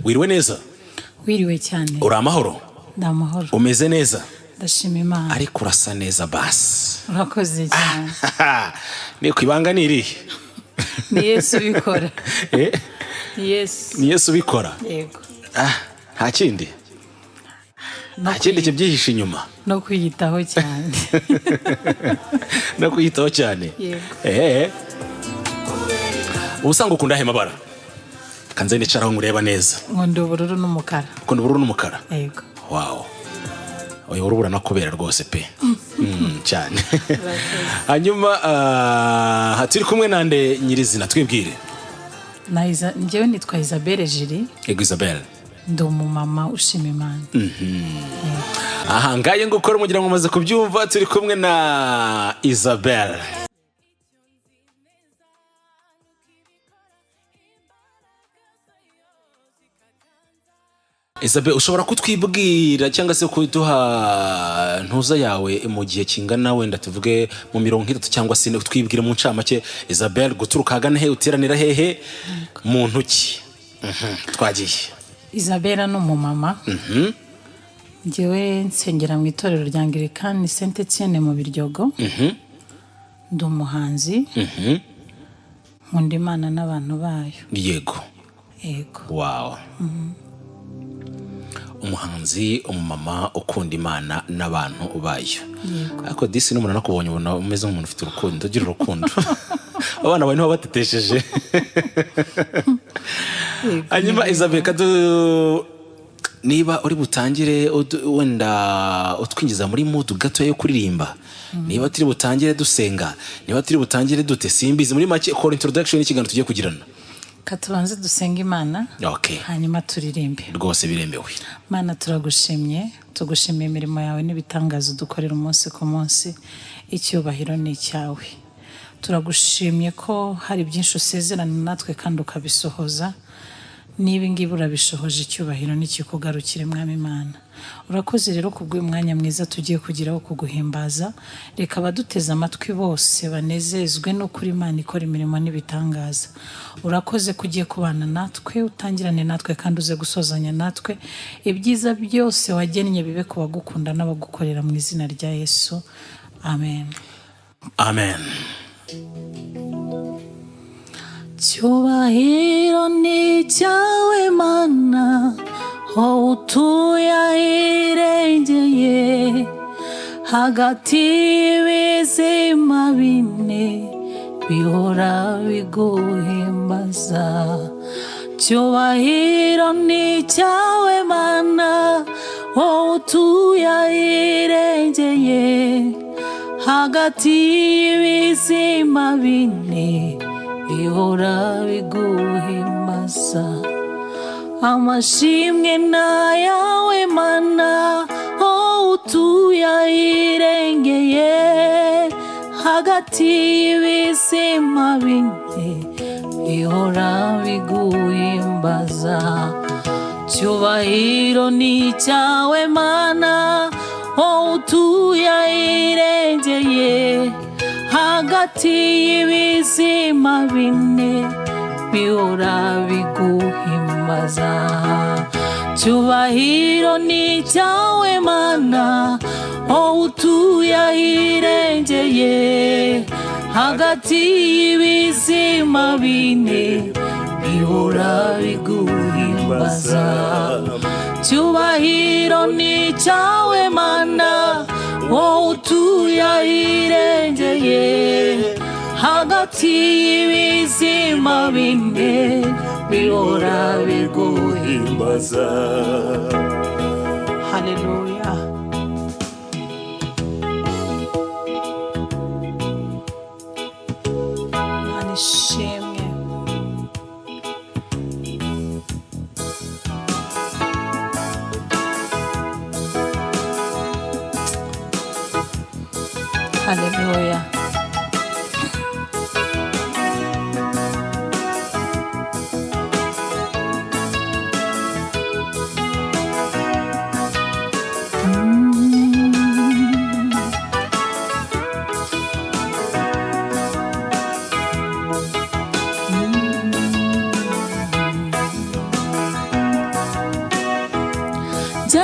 Wiriwe neza? Wiriwe cyane. Uri amahoro? Ndi amahoro. Umeze neza? Ndashima Imana. Ariko urasa neza basi. Urakoze cyane. Ni ku ibanga ni irihe? Ni Yesu ubikora. Eh? Ni Yesu. Ni Yesu ubikora? Yego. Ah, nta kindi? No. Nta kindi kibyihishe inyuma? No kwiyitaho cyane. No kwiyitaho cyane. Yego. Ehe, ubusanga ukunda ahe mabara? Kanze nicaraho nkureba neza. Nkunda ubururu n'umukara. Ukunda ubururu n'umukara? Yego. Wow, uyu urubura uranakubera rwose pe. Cyane. Hanyuma turi kumwe nande nyirizina? Twibwire. Njyewe nitwa Isabelle Jiri. Ego, Isabelle. Ndi umumama ushima Imana. Aha ngaye ngukora mugira ngo mumaze kubyumva, turi kumwe na Isabelle. Isabelle, ushobora kutwibwira cyangwa se kuduha ntuza yawe mu gihe kingana wenda tuvuge mu 30 cyangwa se twibwire mu ncamake. Isabelle, guturuka ahagana he, uteranira hehe, mu ntoki? Twagiye. Isabella ni umumama. Njyewe nsengera mu itorero rya Anglikani Saint Etienne mu Biryogo. Ndi umuhanzi. Nkunda Imana n'abantu bayo. Yego. Yego. Wow, umuhanzi, umumama ukunda Imana n'abantu bayo. Ariko disi n'umuntu anakubonye ubona umeze nk'umuntu ufite urukundo, ugira urukundo. Abana bawe nibo batetesheje. Hanyuma Isabelle, kadu niba uri butangire wenda utwinjiza muri mood gato yo kuririmba, niba turi butangire dusenga, niba turi butangire dute, simbizi. Muri make kora introduction y'ikiganiro tugiye kugirana. Katubanze dusenga Imana. Okay. Hanyuma turirimbe. Rwose biremewe. Mana, turagushimye, tugushimiye imirimo yawe n'ibitangaza udukorera umunsi ku munsi. Icyubahiro ni icyawe. Turagushimye ko hari byinshi usezerana natwe kandi ukabisohoza. Niba ingibi urabishohoje, icyubahiro nikikugarukire, Mwami Imana. Urakoze rero kubw'uyu mwanya mwiza tugiye kugiraho kuguhimbaza. Reka abaduteze amatwi bose banezezwe n'ukuri Imana ikora imirimo n'ibitangaza. Urakoze ko ugiye kubana natwe, utangirane natwe kandi uze gusozanya natwe. Ibyiza byose wagennye bibe ku bagukunda n'abagukorera, mu izina rya Yesu, amen. Amen. Cyubahiro ni icyawe Mana, wowe utuye ahirengeye, hagati y'ibizima bine bihora biguhimbaza. Cyubahiro ni icyawe Mana, wowe utuye ahirengeye, hagati y'ibizima bine bihora biguhimbaza. Amashimwe n'ayawe Mana, wowe utuye ahirengeye, hagati y'ibizima bine bihora biguhimbaza. Cyubahiro ni icyawe Mana, wowe utuye ahirengeye, hagati y'ibizima bine bihora biguhimbaza. Cyubahiro ni icyawe Mana, wowe utuye ahirengeye, hagati y'ibizima bine bihora biguhimbaza. Cyubahiro ni icyawe Mana, wowe utuye ahirengeye, hagati y'ibizima bine bihora biguhimbaza. Haleluya. Imana ishimwe. Haleluya.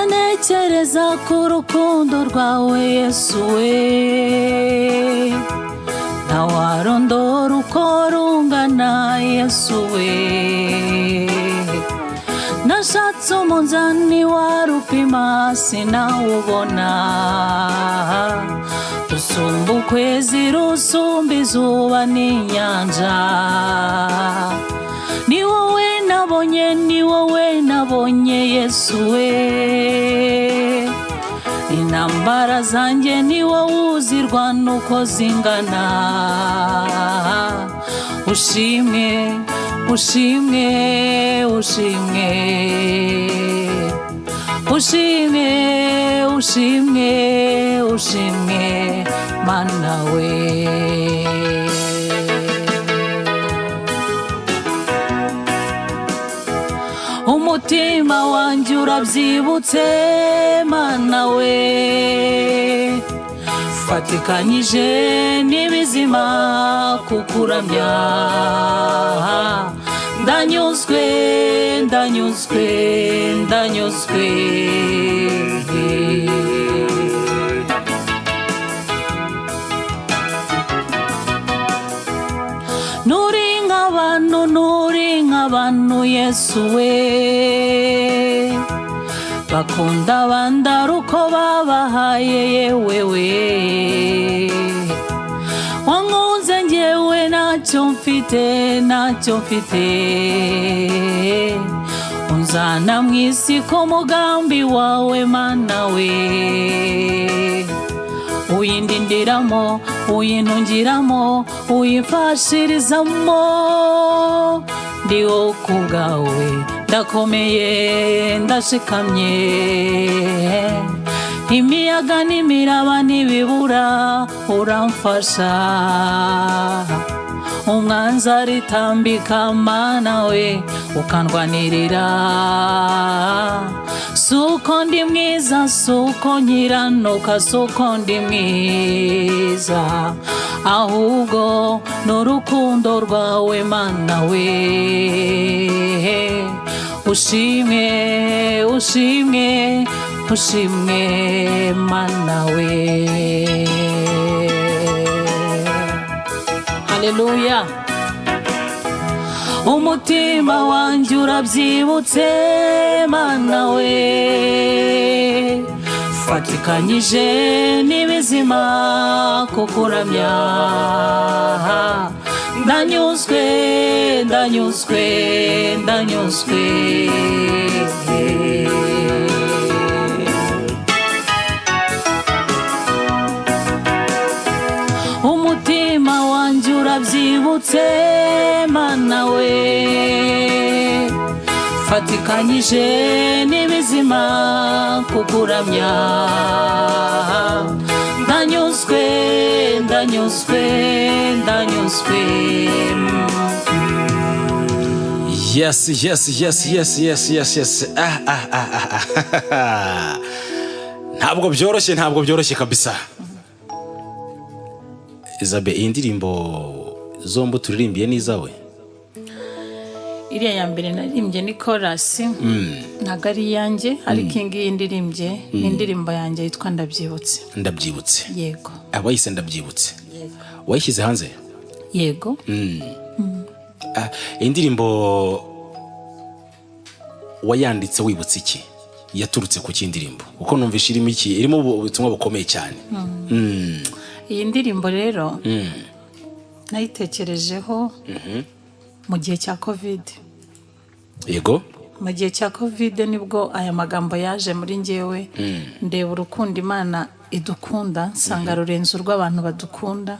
Njya ntekereza ku rukundo rwawe Yesu we, ntawarondora uko rungana Yesu we. Nashatse umunzani warupima sinawubona, rusumba ukwezi, rusumba izuba n'inyanja. Ni wowe nabonye, ni wowe nabonye Yesu we. Intambara zanjye ni wowe uzirwana uko zingana. Ushimwe, ushimwe, ushimwe, ushimwe, ushimwe, ushimwe Mana we. Umutima wanjye urabyibutse Mana we, fatikanyije n'ibizima kukuramya. Ndanyuzwe, ndanyuzwe, ndanyuzwe. Nuri nk'abantu, nuri nk'abantu Yesu we, bakunda abandi ari uko babahaye yewe we. Wankunze njyewe ntacyo mfite, ntacyo mfite, unzana mu isi ku mugambi wawe Mana we. Uyindindiramo, uyintungiramo, uyimfashirizamo, ndiho ku bwawe ndakomeye ndashikamye. Imiyaga n'imiraba n'ibibura uramfasha, umwanzi aritambika Mana we ukandwanirira. Suko ndi mwiza, suko nkiranuka, suko ndi mwiza, ahubwo n'urukundo rwawe Mana we. Ushimwe, ushimwe, ushimwe Mana we. Haleluya. Umutima wanjye urabyibutse Mana we, fatikanyije n'ibizima kukuramya. Ndanyuzwe, ndanyuzwe, ndanyuzwe. Umutima wanjye urabyibutse Mana we, fatikanyije n'ibizima kukuramya. Ndanyuzwe, ndanyuzwe, ndanyuzwe. Yes, yes, yes, yes, yes, yes, yes. Ah, ah, ah, ah, ah. Ntabwo byoroshye, ntabwo byoroshye kabisa. Isabel, iyi ndirimbo zombi turirimbiye ni izawe? Iriya ya mbere naririmbye ni korasi, ntabwo ari iyanjye, ariko iyi ngiyi ndirimbye ni indirimbo yanjye yitwa Ndabyibutse. Ndabyibutse. Yego. Ah, wayise Ndabyibutse. Wayishyize hanze? Yego. Ah, iyi ndirimbo wayanditse wibutse iki? Yaturutse ku kindirimbo? Kuko numvishe irimo iki? Irimo ubutumwa bukomeye cyane. Iyi ndirimbo rero nayitekerejeho mu gihe cya Covid. Yego. Mu gihe cya Covid nibwo aya magambo yaje muri njyewe, ndeba urukundo Imana idukunda, nsanga rurenze urw'abantu badukunda.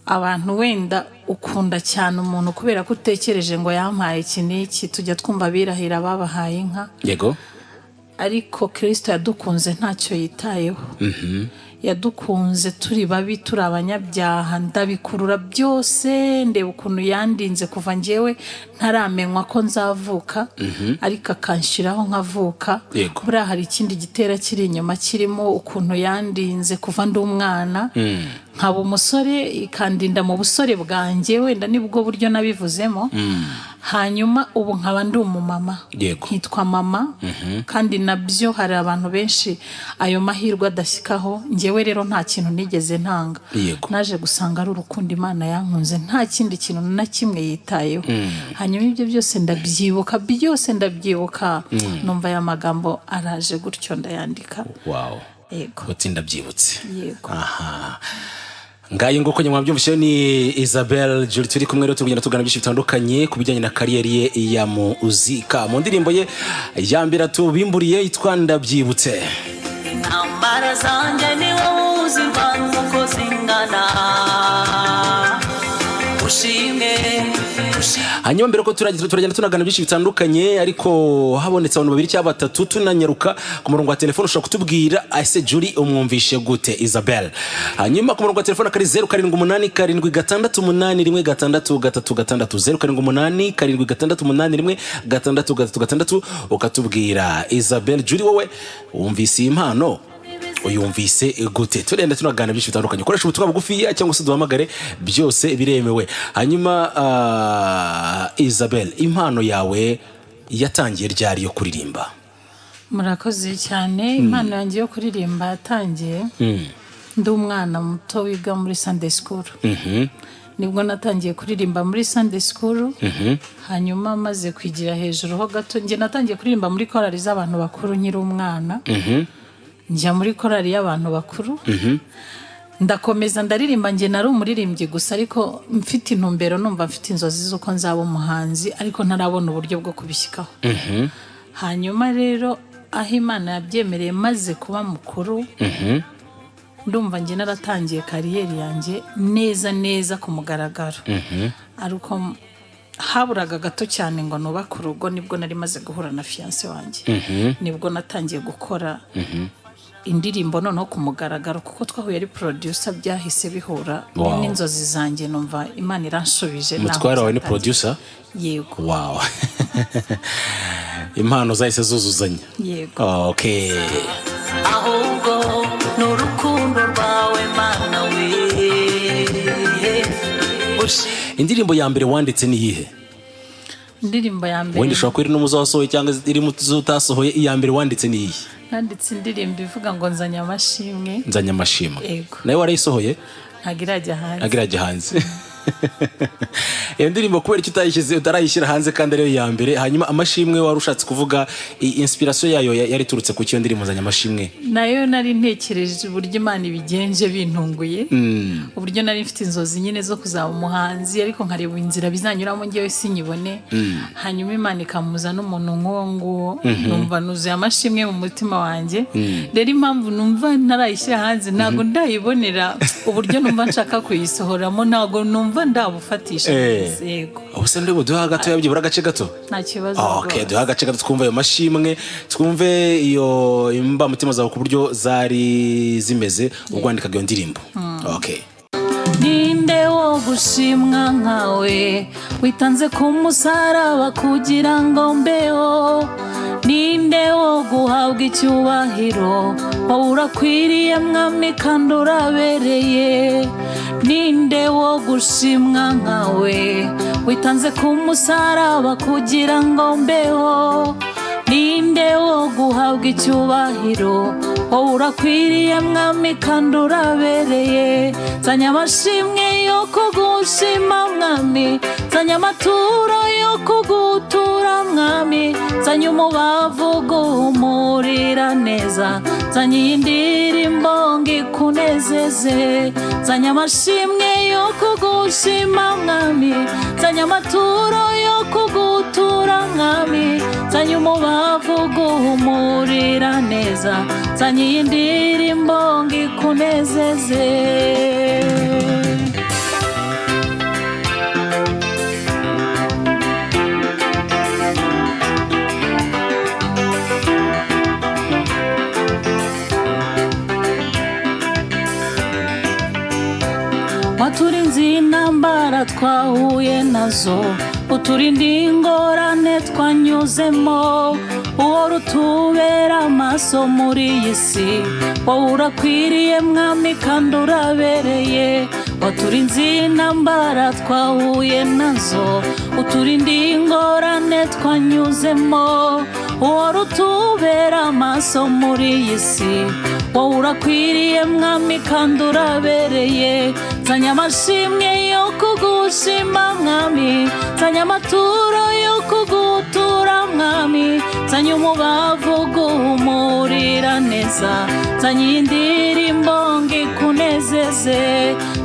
Abantu wenda ukunda cyane umuntu kubera ko utekereje ngo yampaye iki n'iki, tujya twumva birahira babahaye inka. Yego. Ariko Kristo yadukunze ntacyo yitayeho. Yadukunze turi babi, turi abanyabyaha, ndabikurura byose, ndeba ukuntu yandinze kuva njyewe ntaramenywa ko nzavuka, ariko akanshyiraho nkavuka. Yego. Buriya hari ikindi gitera kiri inyuma kirimo ukuntu yandinze kuva ndi umwana, nkaba umusore, ikandinda mu busore bwanjye, wenda nibwo buryo nabivuzemo. Hanyuma ubu nkaba ndi umumama, nkitwa mama, kandi nabyo hari abantu benshi ayo mahirwe adashyikaho. Njyewe rero nta kintu nigeze ntanga. Naje gusanga ari urukundo Imana yankunze, nta kindi kintu na kimwe yitayeho. Hanyuma ibyo byose ndabyibuka, byose ndabyibuka, numva aya magambo araje gutyo, ndayandika. Yego. Uti ndabyibutse. Yego. Aha ngayo nguko nyuma mwabyumvise, ni Isabelle Julie turi kumwe. Rero tugenda tugana byinshi bitandukanye ku bijyanye na kariyeri ye ya muzika, mu ndirimbo ye ya mbere tubimburiye yitwa Ndabyibutse. Intambara zanjye ni wowe uzirwanya uko zingana, ushimwe, ushimwe. Hanyuma mbere ko turagenda tunagana byinshi bitandukanye, ariko habonetse abantu babiri cyangwa batatu, tunanyaruka ku murongo wa telefone, ushobora kutubwira ese Julie umwumvishe gute Isabelle? Hanyuma ku murongo wa telefone akari 0787681636, 0787681636, ukatubwira Isabelle Julie wowe wumvise iyi mpano uyumvise gute? Turenda tunagana byinshi bitandukanye. Ukoresha ubutumwa bugufiya cyangwa se duhamagare, byose biremewe. Hanyuma Isabel, impano yawe yatangiye ryari yo kuririmba? Murakoze cyane. Impano yanjye yo kuririmba yatangiye ndi umwana muto wiga muri Sunday school. Nibwo natangiye kuririmba muri Sunday school. Hanyuma maze kwigira hejuru ho gato, njye natangiye kuririmba muri korali z'abantu bakuru nkiri umwana. Njya muri korali y'abantu bakuru, ndakomeza ndaririmba. Njye nari umuririmbyi gusa, ariko mfite intumbero, numva mfite inzozi z'uko nzaba umuhanzi, ariko ntarabona uburyo bwo kubishyikaho. Hanyuma rero aho Imana yabyemereye maze kuba mukuru, ndumva njye naratangiye kariyeri yanjye neza neza ku mugaragaro ariko haburaga gato cyane ngo nubake urugo. Nibwo nari maze guhura na fiancé wanjye, nibwo natangiye gukora indirimbo noneho ku mugaragaro, kuko twahuye ari producer, byahise bihura n'inzozi zanjye, numva Imana iranshubije naho Umutware wawe ni byatangiye. producer? Yego. Wow, impano zahise zuzuzanya. Yego. Okay. Ahubwo ni urukundo rwawe, Mana we. Indirimbo ya mbere wanditse ni iyihe? Indirimbo ya mbere Wenda ishobora kuba iri no mu zo wasohoye cyangwa iri mu zo utasohoye. Iya mbere wanditse ni iyihe? Nanditse indirimbo ivuga ngo nzanye amashimwe. Nzanye amashimwe. Yego. Nawe warayisohoye? Ntabwo irajya hanze. Ntabwo irajya hanze. Iyo ndirimbo kubera icyo utayishyize, utarayishyira hanze kandi ariyo ya mbere? Hanyuma amashimwe wari ushatse kuvuga, inspiration yayo yari iturutse ku cyo ndirimbo nzanye amashimwe? Nayo nari ntekereje uburyo Imana ibigenje bintunguye, uburyo nari mfite inzozi nyine zo kuzaba umuhanzi, ariko nkareba inzira bizanyuramo ngewe sinyibone, hanyuma Imana ikamuza n'umuntu nk'uwo nguwo, numva nuzuye amashimwe mu mutima wanjye. Rero impamvu numva ntarayishyira hanze, ntabwo ndayibonera uburyo numva nshaka kuyisohoramo, ntabwo numva ndabufatisha neza. Yego. Ubu se ndi buduha gatoya, byibura agace gato? Nta kibazo Okay, rwose. duha agace gato twumve ayo mashimwe, twumve iyo imbamutima zawe ku buryo zari zimeze ubwo wandikaga iyo ndirimbo. Okay. Ninde wo gushimwa nkawe, witanze ku musaraba kugira ngo mbeho? Ninde wo guhabwa icyubahiro? Wowe urakwiriye Mwami, kandi urabereye. Ninde wo gushimwa nkawe, witanze ku musaraba kugira ngo mbeho? Ninde wo guhabwa icyubahiro? Wowe urakwiriye Mwami, kandi urabereye. Nzanye amashimwe yo kugushima Mwami, nzanye amaturo yo kugutura Mwami, nzanye umubavu guhumurira neza, nzanye iyi ndirimbo ngo ikunezeze. Nzanye amashimwe yo kugushima Mwami, nzanye amaturo yo kugutura Mwami, nzanye umubavu guhumurira neza, nzanye iyi ndirimbo ngo ikunezeze. Waturinze intambara twahuye nazo, uturinda ingorane twanyuzemo, uhora utubera amaso muri iyi si. Wowe urakwiriye Mwami, kandi urabereye. Waturinze intambara twahuye nazo. Uturindiye ingorane twanyuzemo, uhora utubera amaso muri iyi si. Wowe urakwiriye Mwami kandi urabereye. Nzanye amashimwe yo kugushima Mwami, nzanye amaturo yo kugutura Mwami, nzanye umubavu guhumurira neza, nzanye iyi ndirimbo ngikunezeze.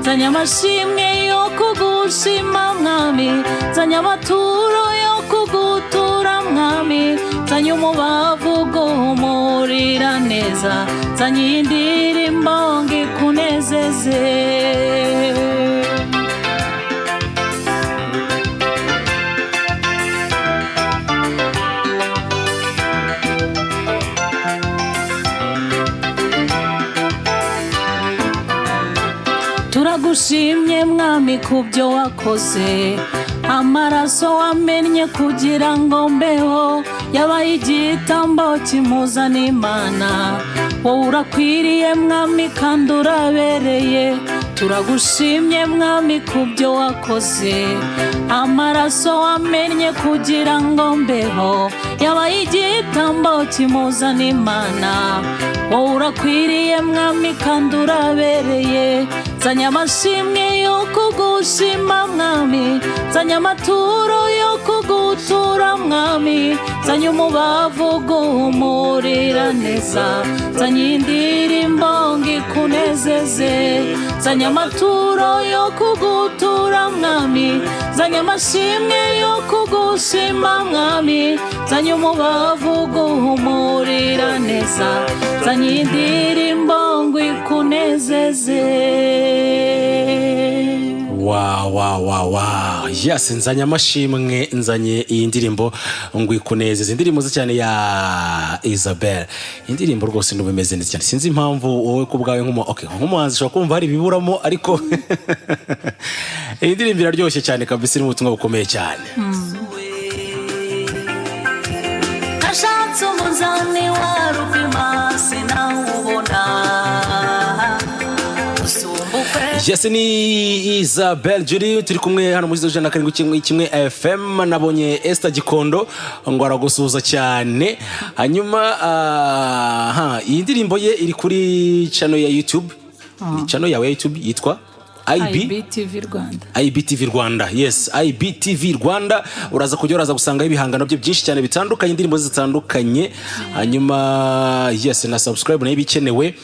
Nzanye amashimwe yo kugushima Mwami, nzanye amaturo yo kugutura Mwami, nzanye umubavu guhumurira neza, nzanye iyi ndirimbo ngikunezeze. Turagushimye Mwami kubyo wakoze, amaraso wamennye kugira ngo mbeho yabaye igitambo kimuzana Imana. Wowe urakwiriye Mwami kandi urabereye. Turagushimye Mwami kubyo wakoze, amaraso wamennye kugira ngo mbeho yabaye igitambo kimuzana Imana. Wowe urakwiriye Mwami kandi urabereye. Nzanye amashimwe yo kugushima Mwami, nzanye amaturo yo kugutura Mwami, nzanye umubavu guhumurira neza, nzanye indirimbo ngikunezeze. Nzanye amaturo yo kugutura Mwami, nzanye amashimwe yo kugushima Mwami, nzanye umubavu guhumurira neza, nzanye indirimbo ngikunezeze. Wa wa wa wa, yes, nzanye amashimwe, nzanye iyi ndirimbo ngo ikunezeze. Indirimbo nziza cyane ya Isabel, indirimbo rwose ndumva imeze neza cyane. Sinzi impamvu wowe ku bwawe okay, nk'umuhanzi ushobora kumva hari ibiburamo, ariko iyi ndirimbo iraryoshye cyane kabisa, irimo ubutumwa bukomeye cyane. Nashatse umunzani wa rupima sinawubona, usumba ukwezi. Yes, ni Isabel Julie turi kumwe hano muri 107.1 FM. Nabonye Esther Gikondo ngo aragusuhuza cyane. Hanyuma iyi ndirimbo ye iri kuri channel ya YouTube. Ni channel yawe ya YouTube yitwa IB IBTV Rwanda. IBTV Rwanda, yes, IBTV Rwanda. Uraza kujya uraza gusangaho ibihangano bye byinshi cyane bitandukanye, indirimbo zitandukanye. Hanyuma yes, na subscribe nayo ibikenewe,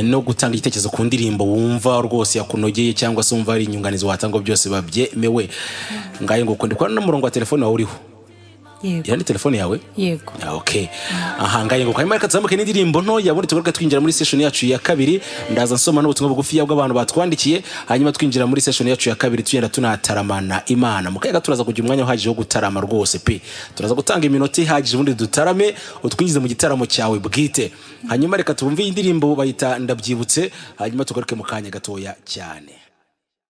no gutanga igitekerezo ku ndirimbo wumva rwose yakunogeye, cyangwa se wumva hari inyunganizi watanga, byose babyemewe. Ngaye ngo ndi kubona n'umurongo wa telefone wawe uriho. Yego. Ya ni telefone yawe? Yego. Ah, okay. Aha ngaye ngo hanyuma reka tuzamuke n'indirimbo ntoya, ubundi tugaruke twinjira muri session yacu ya kabiri. Ndaza nsoma n'ubutumwa bugufi bw'abantu batwandikiye, hanyuma twinjira muri session yacu ya kabiri, tugenda tunataramana Imana. Mu kayaga turaza kugira umwanya uhagije wo gutarama rwose pe. Turaza gutanga iminota ihagije ubundi dutarame, utwinjize mu gitaramo cyawe bwite. Hanyuma reka tubumve iyi ndirimbo bayita Ndabyibutse, hanyuma tugaruke mu kanya gatoya cyane.